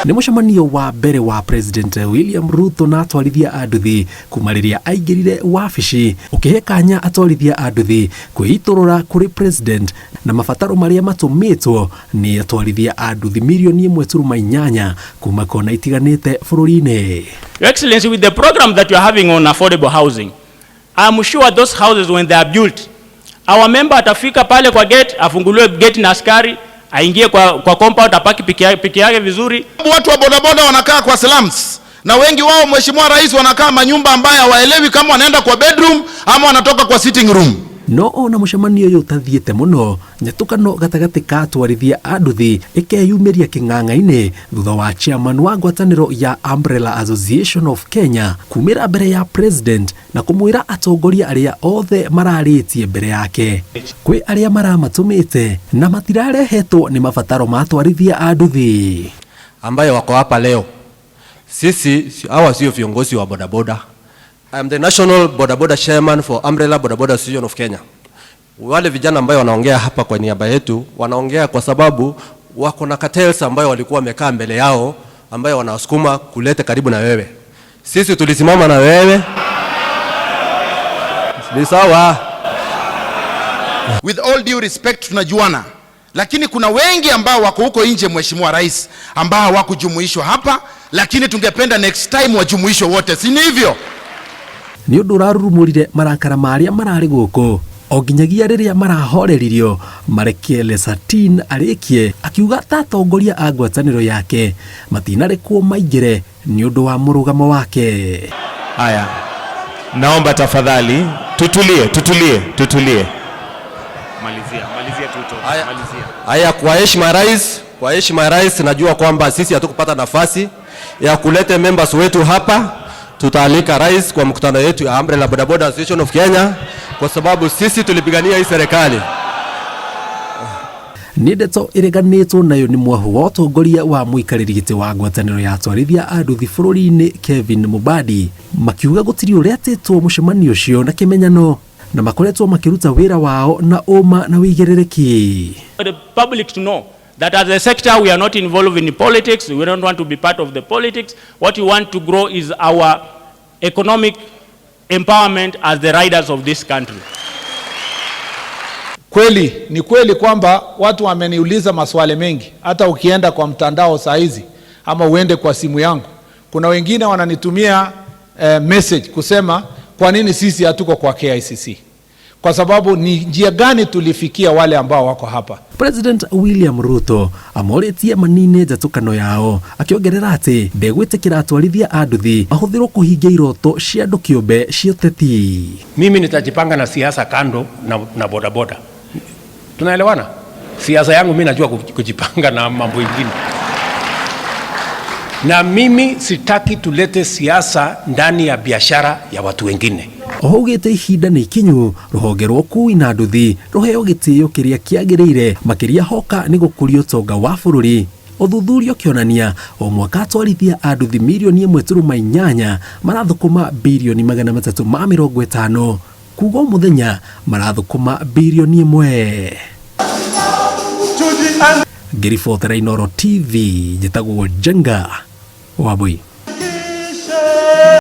Nĩ mũcemanio wa mbere wa President William Ruto na atwarithia a nduthi kuma rĩrĩa aingĩrire wabici, ũkĩhe kanya atwarithia a nduthi kwĩitũrũra kũrĩ President na mabataro marĩa matũmĩtwo nĩ atwarithia a nduthi mirioni 1.8 kuma kona itiganĩte bũrũri-inĩ. Your Excellency, with the program that you are having on affordable housing, I'm sure those houses when they are built, our member atafika pale kwa gate, afunguliwe gate na askari, aingie kwa compound, apaki piki yake vizuri. Watu wa bodaboda wanakaa kwa slums na wengi wao, Mheshimiwa Rais, wanakaa manyumba ambayo hawaelewi kama wanaenda kwa bedroom ama wanatoka kwa sitting room. No ona mũcemanio ũyũ ũtathiĩte mũno, nyatũkano gatagatĩ ka atwarithia a nduthi ĩkeyumĩria kĩng'ang'a-inĩ thutha wa chairman wa ngwatanĩro ya Umbrella Association of Kenya kumĩra mbere ya president na kũmwĩra atongoria arĩa othe mararĩtie mbere yake kwĩ arĩa maramatũmĩte na matirarehetwo nĩ mabataro ma atwarithia a nduthi. Ambayo wako hapa leo. Sisi hawa sio viongozi wa bodaboda. I am the national bodaboda chairman for Umbrella Bodaboda Association of Kenya. Wale vijana ambayo wanaongea hapa kwa niaba yetu wanaongea kwa sababu wako na cartels ambayo walikuwa wamekaa mbele yao ambayo wanawasukuma kulete karibu na wewe. Sisi tulisimama na wewe. Ni sawa. With all due respect, tunajuana, lakini kuna wengi ambao wako huko nje, Mheshimiwa Rais, ambao hawakujumuishwa hapa, lakini tungependa next time wajumuishwe wote, si ni hivyo? Nĩ ũndũ ũrarurumũrire marakara ma arĩa mararĩ gũkũ o nginyagia rĩrĩa marahoreririo mareke Lesatin arĩkie akiuga ta atongoria a ngwatanĩro yake matinarekwo maingĩre nĩ ũndũ wa mũrũgamo wake. Haya, naomba tafadhali tutulie, tutulie, tutulie. Malizia, malizia tu, Haya. malizia. Haya, kwa heshima ya rais, kwa heshima ya rais, najua kwamba sisi hatukupata nafasi ya kuleta members wetu hapa. Tutaalika rais kwa mkutano yetu ya Umbrella Bodaboda Association of Kenya kwa sababu sisi tulipigania hii serikali. Nĩ ndeto ĩreganĩtwo nayo nĩ mwahu wa ũtongoria wa mũikarĩri gĩtĩ wa ngwatanĩro ya atwarithia a nduthi bũrũri-inĩ Kevin Mubadi, makiuga gũtirĩ ũrĩa atĩtwo mũcemanio ũcio na kĩmenyano na makoretwo makĩruta wĩra wao na ũma na wĩigĩrĩrĩki. For the public to know that as a sector we are not involved in politics, we don't want to be part of the politics. What we want to grow is our economic empowerment as the riders of this country. Kweli ni kweli kwamba watu wameniuliza maswali mengi, hata ukienda kwa mtandao saa hizi ama uende kwa simu yangu, kuna wengine wananitumia message kusema kwa nini sisi hatuko kwa KICC, kwa sababu ni njia gani tulifikia wale ambao wako hapa. President William Ruto amorĩtie manine njatũkano yao, akĩongerera atĩ ndegwĩtĩkĩra atwarithia a nduthi mahũthĩrwo kũhingia iroto cia andũ kĩũmbe cia ũteti. Mimi nitajipanga na siasa kando na bodaboda. Tunaelewana? Siasa yangu mimi najua kujipanga na mambo ingine, na mimi sitaki tulete siasa ndani ya biashara ya watu wengine. Oho augĩte ihinda nĩ ikinyu rũhonge rwa ũkui na nduthi rũheo gĩtĩo kĩrĩa kĩagĩrĩire, makĩria hoka nĩ gũkũria ũtonga wa bũrũri. Ũthuthuria ũkĩonania o mwaka atwarithia a nduthi mirioni 1.8 marathũkũma birioni 350, kuga o mũthenya marathũkũma birioni 1. Ngĩribotera Inooro TV, njĩtagwo Njenga Wambui.